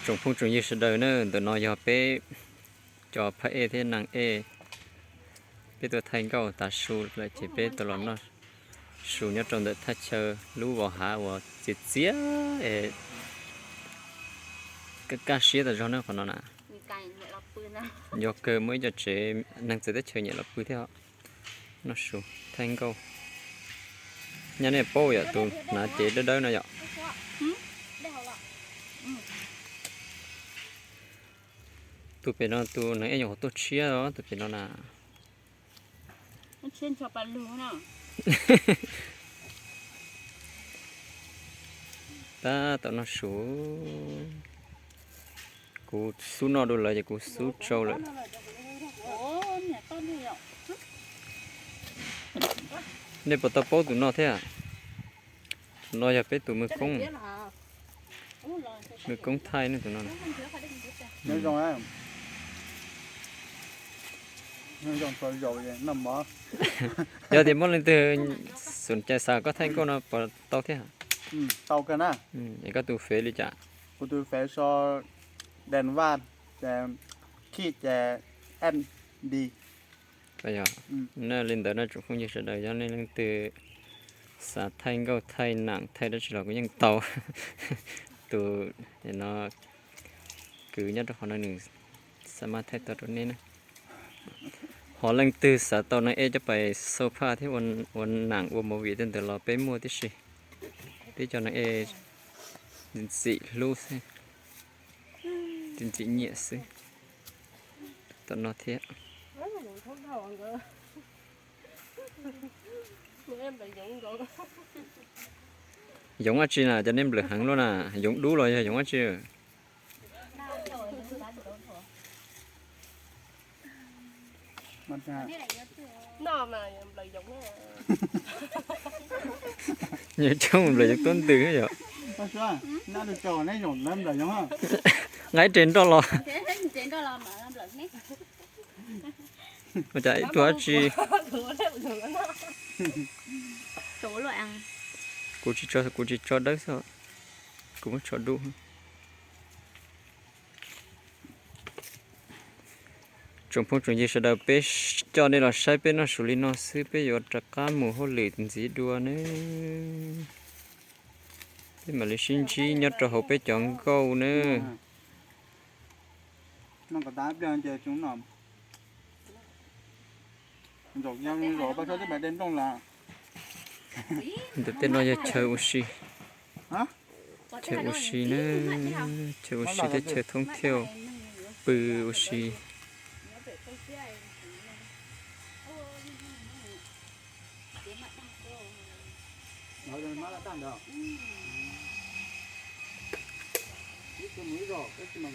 Tsoom phooj tsoom ywg sawv daws na, ntawm no yog peb cov phab ej thiab neeg ej, peb tuaj thaij nkauj tav su lawm ces peb tuaj los noj su nyob rau ntawm thaj chaw lub vos hav uas txias txias es kaj kaj siab tas zog na qhov no na. Yog kawg muaj ib co tsev neeg txawv teb chaws nyiam los pw thiab os. Noj su thaij nkauj. Nyab nej paub yom, tus hnav cev dawb dawb no yom. Tus pem no tus neeg ej nyuam qhuav tuaj tshiab os, tus pem no na. Tab tom noj su. Kuv xub noj dua lawm ces kuv xub tsau lawm. Nej puas tau paub tus no thiab? Tus no yog peb tus mws koob, mws koob thaij ne tus no. Yog tias muaj leej twg xum cai xav koj thaij nkauj no puas tau thiab? Tau kawg na. Es koj tus fev li cas? Kuv tus fev so Đèn Vàng, Khij ces N D. Yog, na li ntawd no tsoom phooj ywg sawv daws, yog nej leej twg xav thaij nkauj thaij nam thaij dab tsi los kuv yeej tau. Tus no kwv nyob rau qhov no nws xav mas thaij tau rau nej na. Ho leej twg xav tau neeg ej coj pais xau phaj thiab ua nam ua movie tej ntawd los peb muaj tib si. Peb cov neeg ej ntxim hlub xwb, ntxim nyiam xwb. Tom no thiab. Yoov dab tsi na, cov nej nplawm heev luaj na, yoov dub los yog yoov dab tsi? Nyob coob nplawm yoov tuab ntws yom. Nqaij res nroj los. Ua cas ib tug dab tsi? Kuv tsis tso, kuv tsis tso dawb xwb, kuv muab tso dub. Tsoom phooj tsoom ywg sawv daws, peb coj nej los saib peb noj su li no xwb, peb yuav rov qab mus hauj lwm ntxiv dua nawb. Peb mam li sib ntsib nyob rau hauv peb cov nkauj nawb. Ntawm tej no yog chaw ua si, chaw ua si na, chaw ua si thiab chaw thoob thiauj pw ua si.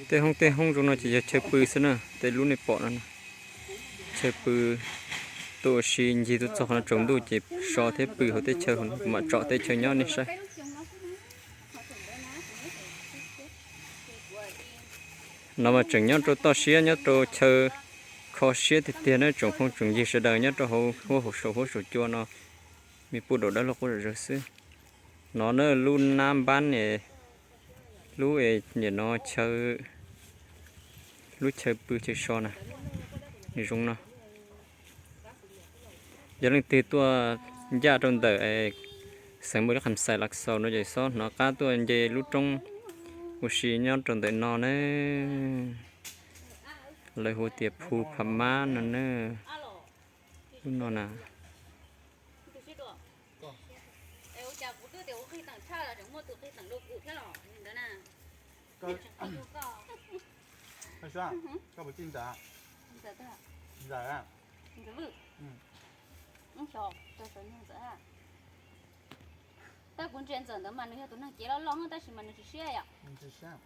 Tej hoob tej hoob zoo no ces yog chaw pw xwb na, tej lub nej pom no na. Chaw pw tuaj ua si ncig tuaj txog qhov no tsaus ntuj ces so thiab pw hauv tej chaw, kuv mam tsom tej chaw nyob nej saib. No mas tseem nyob rau toj siab, nyob rau chaw kho siab tiag tiag na tsoom phooj tsoom ywg sawv daws, nyob rau hauv huab hauv saum huab saum cua no, me puj daum dawb loj quaj zom zaws xwb. No na lub nab npab ne, lub es nim no chaw, lub chaw pw chaw so na, nws zoo no. Yog leej twg tuaj ncaj rau ntawm xeev Npaus Lis Kham Xais Lav Xaus no ces xob hnov qab tuaj nce lub roob ua si nyob rau ntawm no na. Lawv hu tias Phu Pha Mab no na. Lub no na. Tab kuv ntsia Ntxawm ntawd mas nws yog tus neeg cev loj loj tab sis mas nws tsis siab yom. Tsis siab.